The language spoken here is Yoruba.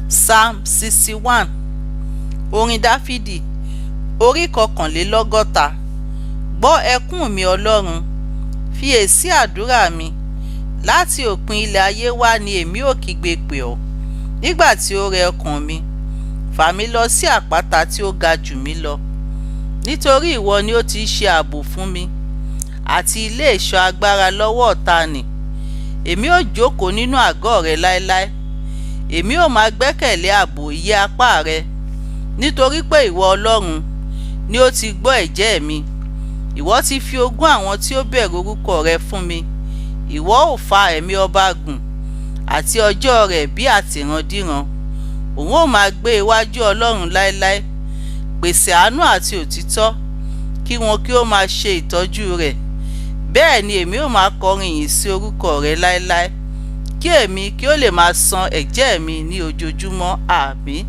Psalm 61. Orin Dáfídì. Orí 81. Gbọ́ ẹkún mi, Ọlọ́run, fiyèsí àdúrà mi. Láti òpin ilẹ̀ ayé wá ni èmi ó kígbe pè ọ́. Nígbà tí ó rẹ ọkàn mi, fà mí lọ sí àpáta tí ó ga jù mí lọ. Nítorí ìwọ ni ó ti ṣe ààbò fún mi, àti ilé ìṣọ́ agbára lọ́wọ́ ọ̀tá nì. Èmi ó jókòó nínú àgọ́ rẹ láéláé. Èmi ó máa gbẹ́kẹ̀lé ààbò ìyẹ́ apá rẹ. Nítorí pé ìwọ Ọlọ́run ni ó ti gbọ́ ẹ̀jẹ́ mi. Ìwọ ti fi ogún àwọn tí ó bẹ̀rù orúkọ rẹ fún mi. Ìwọ ó fa ẹ̀mí ọba gùn àti ọjọ́ rẹ̀ bí àtìrandíran. Òun ó máa gbé iwájú Ọlọ́run láéláé. Pèsè àánú àti òtítọ́ kí wọn kí ó máa ṣe ìtọ́jú rẹ̀. Bẹ́ẹ̀ ni èmi ó máa kọrin ìyìn sí orúkọ rẹ láéláé. Kí èmi kí ó lè máa san ẹ̀jẹ́ mi ní ojoojúmọ́. Àmín.